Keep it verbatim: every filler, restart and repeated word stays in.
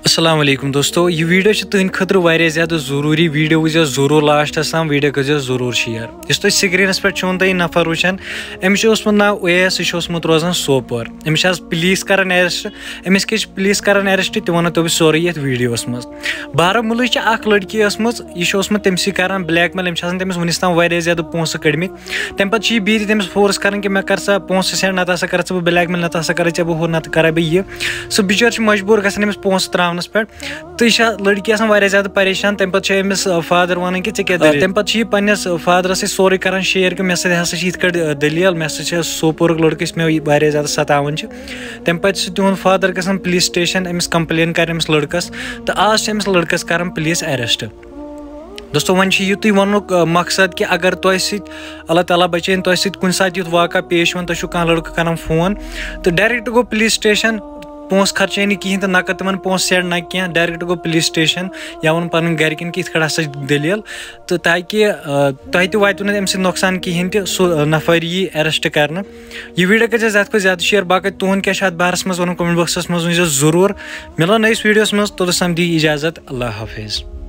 السلام علیکم دوستو، یہِ ویڈیو چھِ تُہنٛدِ خٲطرٕ واریاہ زیادٕ ضروٗری۔ ویڈیو وٕچھزیو ضروٗر لاسٹس تام، ویڈیو کٔرزیو ضروٗر شیئر۔ یُس تُہۍ سکرینس پٮ۪ٹھ چھُو تُہۍ یہِ نفر وٕچھان، أمِس چھُ اوسمُت ناو اویس، یہِ چھُ اوسمُت روزان سوپور۔ أمِس چھِ آز پولیس کران اریسٹ۔ أمِس کیٛاہ چھِ پولیس کران اریسٹ، تہِ وَنو تۄہہِ بہٕ سورُے یَتھ ویڈیوَس منٛز۔ بارہمولہٕچ چھِ اکھ لڑکی ٲسمٕژ، یہِ چھِ اوسمُت تٔمسٕے کران بلیک میل۔ أمِس چھِ آسان تٔمِس وُنِس تام واریاہ زیادٕ پونٛسہٕ کٔڑمٕتۍ۔ تَمہِ پَتہٕ چھِ یہِ بیٚیہِ تہِ تٔمِس فورس کران کہِ مےٚ کر سا پونٛسہٕ سینڈ، نتہٕ ہسا کرٕ ژٕ بہٕ بلیک میل، نتہٕ ہسا کرے ژےٚ بہٕ ہُہ، نتہٕ کرے بہٕ یہِ۔ سُہ بِچور چھُ مجبوٗر گژھان أمِس پونٛسہٕ ترٛاونَس پٮ۪ٹھ۔ تہٕ یہِ چھےٚ لڑکی آسان واریاہ زیادٕ پریشان۔ تَمہِ پَتہٕ چھِ أمِس، آ، فادر وَنان کہِ ژےٚ کیٛاہ دٔلیٖل؟ تَمہِ پَتہٕ چھِ یہِ پنٛنِس، آ، فادرَس سۭتۍ سورُے کَران شِیَر کہِ مےٚ سۭتۍ ہسا چھِ یِتھ کٲٹھۍ، آ، دٔلیٖل، مےٚ سۭتۍ چھِ سوپورُک لٔڑکہٕ یُس مےٚ واریاہ زیادٕ سَتاوان چھِ۔ تَمہِ پَتہٕ چھِ تِہُنٛد فادر گژھان پُلیٖس سٹیشن أمِس کمپلین کَرِ أمِس لٔڑکَس، تہٕ آز چھِ أمِس لٔڑکَس کَران پُلیٖس اریسٹ۔ دوستو، وۄنۍ چھِ یُتُے وَننُک، آ، مقصد کہِ اگر تۄہہِ سۭتۍ، اللہ تعالیٰ بچٲیِن، تۄہہِ سۭتۍ کُنہِ ساتہٕ یُتھ واقعہ پیش یِوان، تۄہہِ چھُو کانٛہہ لٔڑکہٕ کَران فون تہٕ ڈایریکٹ گوٚو پُلیٖس سٹیشن، پونٛسہٕ خرچٲے نہٕ کِہیٖنۍ تہٕ نقد تِمن پونٛسہٕ سینڈ نہ کینٛہہ، ڈایریکٹ گوٚو پُلیٖس سٹیشن یا ووٚن پنٕنۍ گرِکٮ۪ن کہِ یِتھ کٲٹھۍ ہسا چھِ دٔلیٖل، تہٕ تاکہِ، آ، تۄہہِ تہِ واتیو نہٕ اَمہِ سۭتۍ نۄقصان کِہیٖنۍ تہِ، سُہ، آ، نفر یی اریسٹ کرنہٕ۔ یہِ ویڈیو کٔرزیٚو زیادٕ کھۄتہٕ زیادٕ شیئر۔ باقٕے تُہُنٛد کیٛاہ چھُ اَتھ بارس منٛز وَنُن، کمنٹ باکسس منٛز ؤنۍزیٚو ضروٗر۔ مِلو نٔیِس ویڈیوس منٛز، توٚتَس تام دِیِو اجازت، اللہ حافظ۔